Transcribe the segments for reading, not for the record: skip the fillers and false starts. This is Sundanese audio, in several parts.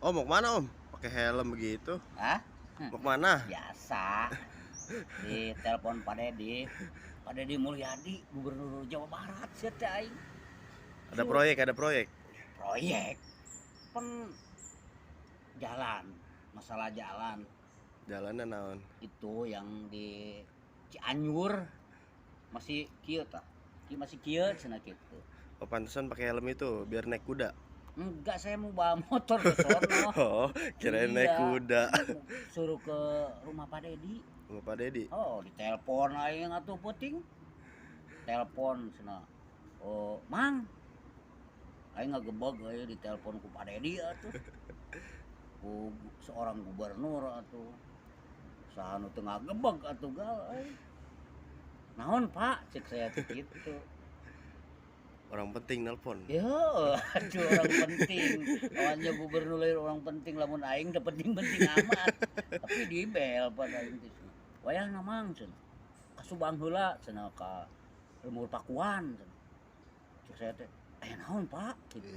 Oh, mau kemana, Om? Pakai helm begitu. Hah? Mau kemana? Biasa. Di telepon Pak Dedi. Pak Dedi Mulyadi, Gubernur Jawa Barat, sia teh aing. Ada proyek, ada proyek. Proyek. Pen jalan, masalah jalan. Jalannya naon? Itu yang di Cianjur masih kieu tah. Kieu masih kieu cenah kitu. Oh, pantesan pakai helm itu biar naik kuda. Enggak, saya mau bawa motor ke sono. Oh, kirain naik Iya. kuda. Suruh ke rumah Pak Dedi. Sama Pak Dedi. Oh, ditelepon aing atuh peuting. Telepon cenah. Oh, Mang. Aing ngagebeg euy ditelepon ku Pak Dedi atuh. Ku seorang gubernur atuh. Saha nu teu ngagebeg atuh gal euy. Naon, Pak? Cek saya teh kitu. Orang penting nelpon. Ya, aduh orang penting. Awalnya gubernur lain orang penting, lamun aing teu penting-penting amat. Tapi di bel pada aing teh. Wayahna Mang cenah. Ka Subang heula cenah ka Lembur Pakuan cenah. Cek saya teh, "Aya naon, Pak?" Gitu.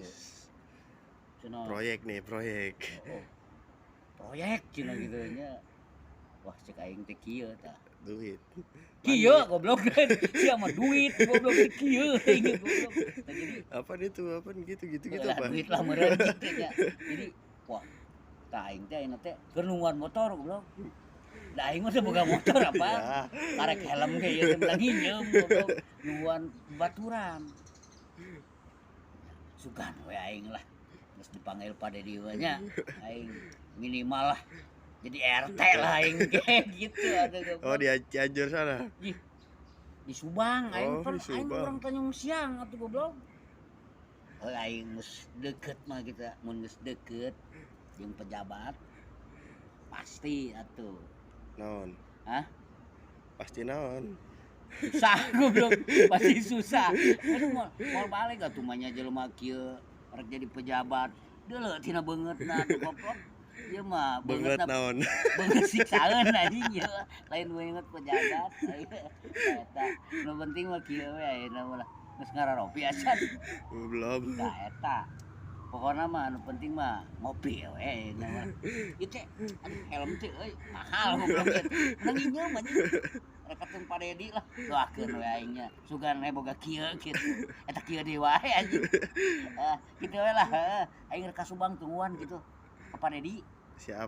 Cenah. Proyek nih, proyek. Oh, proyek cenah gitu nya. Wah, cek aing teh kieu tah. Duit. Kieu goblok kan. Sia mah duit goblok teh kieu aing goblok. Nah, jadi Apa itu? Apa gitu gitu gitu lah, apa? Duit lah meureun kitu nya. Jadi wah, tah aing teh ayeuna teh keur nungguan motor goblok. Da aing mah teu boga motor apa. Ya. Karek helm ge ieu teh menang nginjem goblok. Nungguan baturan. Sugan we aing lah. Geus dipanggil Pak Dedi we nya. Aing minimal lah jadi RT lah aing ge gitu aduh goblok. Oh, di Cianjur sana. Di Subang aing Oh, pan di aing Subang. urang Tanjung Siang atuh goblok. Oh, aing geus deket mah kita mun geus deket jeung pejabat pasti atuh. Naon? Hah? Pasti naon? Susah goblok, pasti susah. Aduh moal balik atuh mah nya jelema kieu rek jadi pejabat. Deuleu tina beungeutna atuh goblok. Ieu mah Beungeut beungeutna naon? Beungeut siksaeun anjing ieu lain beungeut pejabat. Eta nu penting mah kieu we ayeuna mah lah. Geus ngararopi acan? Belum. Tah eta. Pokona mah nu penting mah ngopi we ayeuna mah. Ieu teh aduh helm teh euy mahal goblok teh. Menang nginjem anjing. Rek katung Pak Dedi lah, doakeun we aing nya. Sugan we boga kieu kitu. Eta kieu deui wae anjing. Ah, kitu we lah heuh. Aing rek ka Subang tungguan gitu. Ka Pak Dedi. Siap.